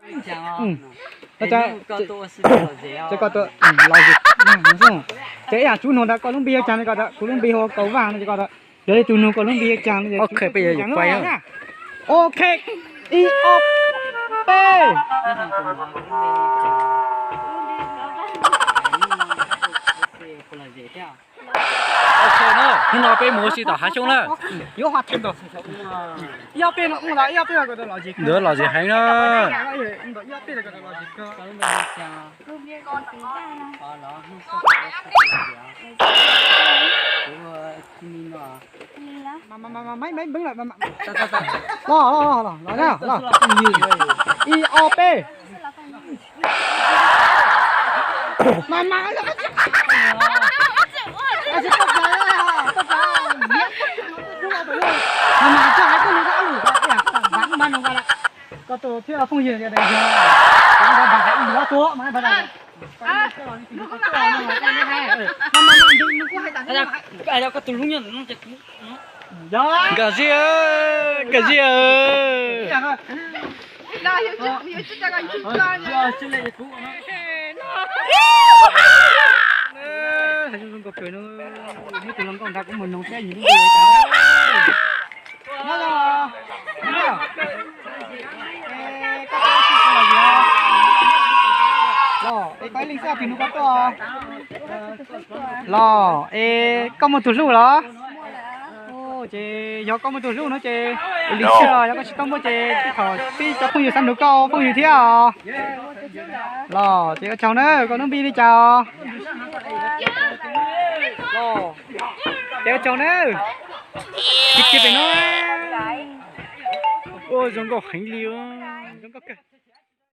Ces koj tuaj, los zem, ces ib yam tsub nug ntawd koj lub npe yuav cas no, kuv lub npe hu ua Kaus Vaj no ces koj, yog li tus nug koj lub npe yuav cas no. Ok, ib ob peb. Ok na, hnub no peb mus ua si tom hav xyoob na. Ntawd lom zem heev na. Los, los, los, los, los, ib ob peb. Koj tus thiab phooj ywg, koj tus hlub nyob ntawm no ces kuv Nkawd zia, nkawd zia. Zoo nkauj kawg no, muab tus hluas nkauj nrad kuv mus noog thiab yim lub npe. Los, es koj ib leeg xwb twg nug koj tuaj? Los, es koj muaj tus hlub los? Ces yog koj muaj tus hlub no ces ua li xwb los yog koj tsis tau muaj ces thaum pib cov phooj ywg xav nug koj phooj ywg thiab os. Los ces ua tsaug na, koj lub npe li cas os? Ces ua tsaug na. Kiag kiag pem no. Ua zoo nkauj heev li, zoo nkauj kawg.